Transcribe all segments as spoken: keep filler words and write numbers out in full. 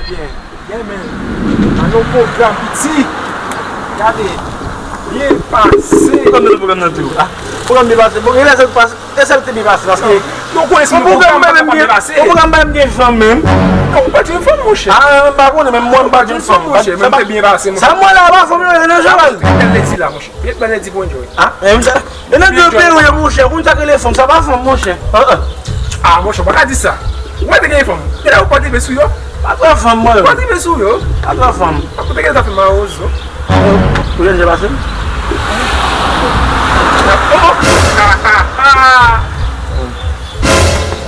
Byen, byen, men. Nan yon pwogram piti. Gade. Byen pase. Pwogram nan, pwogram nan tou. Ah, pwogram byen pase. Bon, gen lè sa pase. E sa l te byen pase, paske. Non, ou konnen si yon pwogram pa byen pase. Yon pwogram pa byen gen fanm menm. Non, ou pa jwenn fanm, monchè. Ah, m pa konnen, menm mwen, m pa jwenn fanm, monchè. Sa pa byen pase, monchè. Sa mwen la, pa fanm, non, non, Joel. Bèl ledi la, monchè. Bèl ledi pou enjoy. Ah, menm sa. E nan de peyi yo, monchè, konn sa k rele fanm, sa pa fanm, monchè. Ah, ah. Ah, monchè, ou pa ka di sa. Ou pa te gen fanm. E la, ou pa te sou yo. Pa twò fanm, mwen. Ou pa te sou yo. Pa twò fanm. Ou te gen zafè mawozo. Ou jwenn jan pase?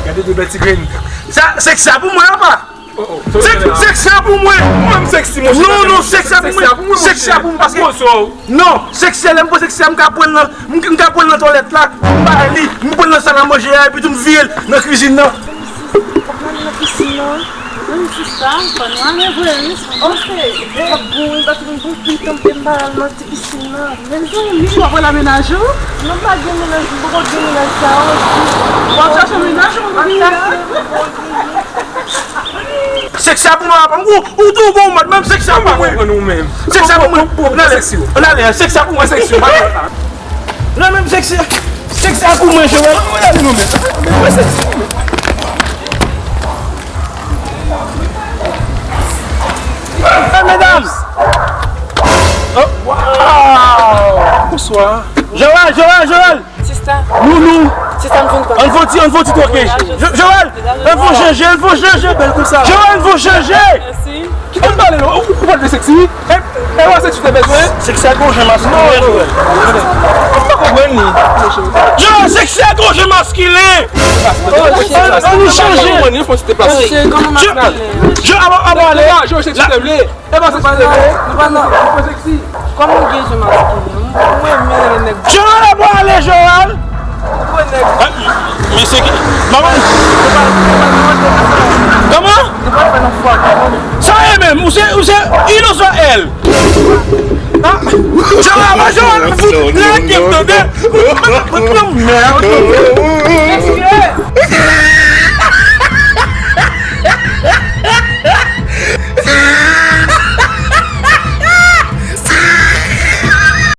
Gade de bèl ti grenn. Sa, sèks sa pou mwen, apa? Sèks, sèks sa pou mwen. Mwen, m sèksi, monchè. Non, non, sèks sa pou mwen. Sèks sa pou mwen, paske. Non, sèks sa, lè m pran sèks sa, m ka pran l nan, m, m ka pran l nan twalèt la, m ba li, m pran l nan sal a manje a, epi tou m vire l nan kizin nan. Ou pral nan pisin nan? Wi, sista, fò nou ale vre, wi. Oh, se, e, bon, wi, paske m gon pitan, m te m pa al nan ti pisin nan. Mezanmi, w ap wè la mennaj ou? Non, m pa gen mennaj, m poko gen mennaj sa, wi. W ap chache mennaj ou, m ap chache, m ap chache. Sèks sa pou mwen, apa? Ou, ou tou gon mòd, menm sèks sa pou mwen. Ou menm. Sèks sa pou mwen. Ann ale, ann ale, sèks sa pou mwen, sèks sa. Non, menm sèks, sèks sa pou mwen, Joel. Ann ale, non, menm. Mwen sèks. Hey, medam! Oh, wow! Bonswa. Joel, Joel, Joel! Sista. Nounou. Sista, m vin pale. Ann fè ti, ann fè ti twoke. Jo-, Joel, ann fè chanje, ann fè chanje. Bèl konsa. Joel, ann fè chanje. Mèsi. Kite m pale non. Ou, ou pa t vle sèksi, wi. E, e, wè sèksi te bezwen. Sèksi a gon jan maskilen, Joel. Ou pa konprann li. Joel, sèksi a gon jan maskilen. Ann, ann nou chanje. Mwen, fò ti deplase. Jo-, Jo-, ap, ap ale. Joel, sèksi te vle. E pa sèksi, nou pa nan, nou pa sèksi. Kòman w gen jan maskilen? M, m renmen lè nèg. Joel ap ale, Joel! Ou twò nèg. Mesye ki. Manman. Kòman? Nou pa fè nan fwa. Sa ye menm, ou se, ou se inosan èl. Ah, Joel, Joel, fout lage m tande. Nan mèd.